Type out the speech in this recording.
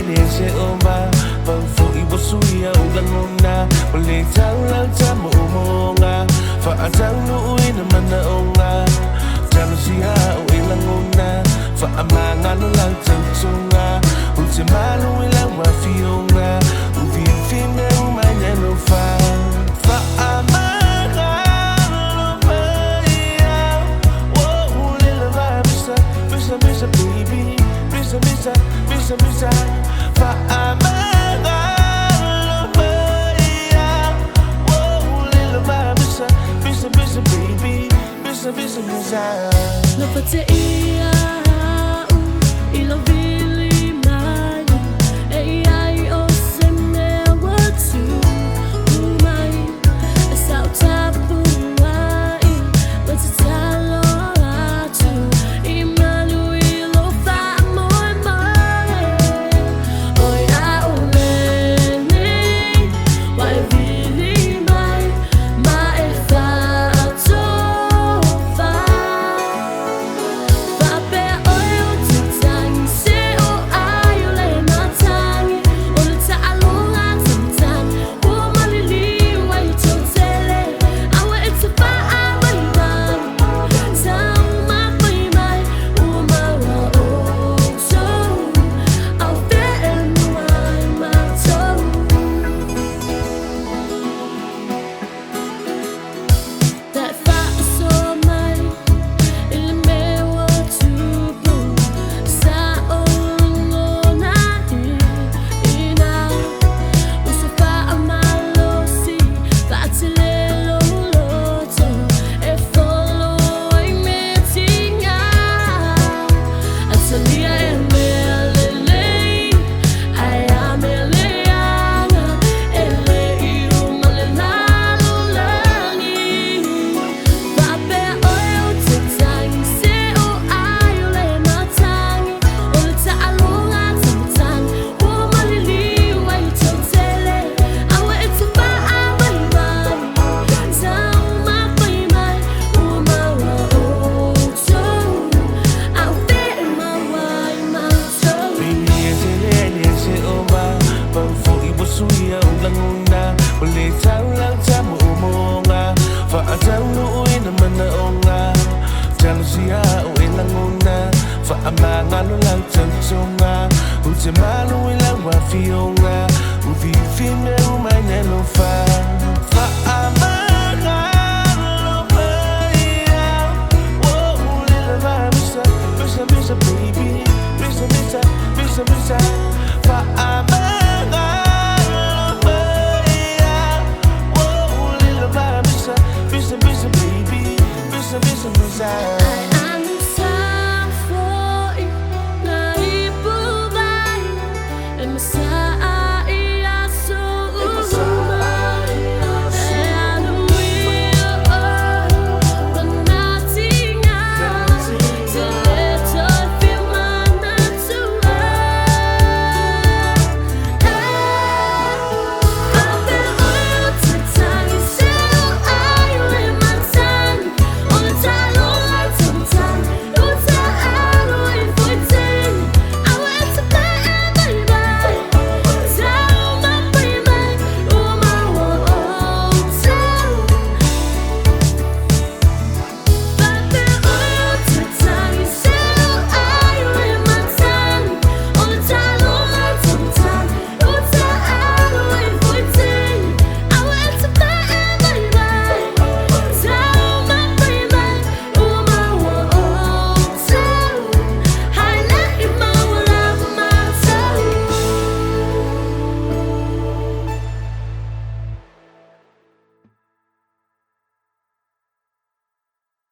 le se oma pang fo i wa suia o langona o le tau lau tamu o monga fa a tau nu i na mana o ngā talo sia o i langona fa a mangalo lau tau tunga u te malu i lau wafionga u fi me u mai nelo fa fa a mangalo mai au oh lila va misa misa misa baby misa misa misa misa fa a mangalo mai au oh lila va misa misa misa baby misa misa misa No pa te ia au i lo vili mai e ai o se mea ua tupu mai e sa o tapu ai ma te talo atu i malu i lo faamoemoe oi a o lenei wa e vili mai ma e faatofa. Faapea oe o te tagi se o ai o le matagi o le taaloga tamatagi ua maliliu ai totele aua e te faavaivai taumafai mai ua maua outou au feemuai matou. Ta faasoa mai i le mea ua tupu sa ou lagona i ina uso faamalosi faatele lou loto e folo ai mea tiga atalia e mea lelei ae a mea leaga e le i uma le lalolagi. Faapea oe o te tagi se o ai o le matagi o le taaloga tamatagi ua maliliu ai totele aua e te faavaivai taumafai mai ua maua outou au feemauai matou. Baby e te le le se oma pang fo i wa suia o langona o le tau lau tamu o monga fa a tau nu i na mana o ngā talo sia o i langona fa a mangalo lau tau tunga u te malu i lau wafionga u fi fi me u mai nelo fa.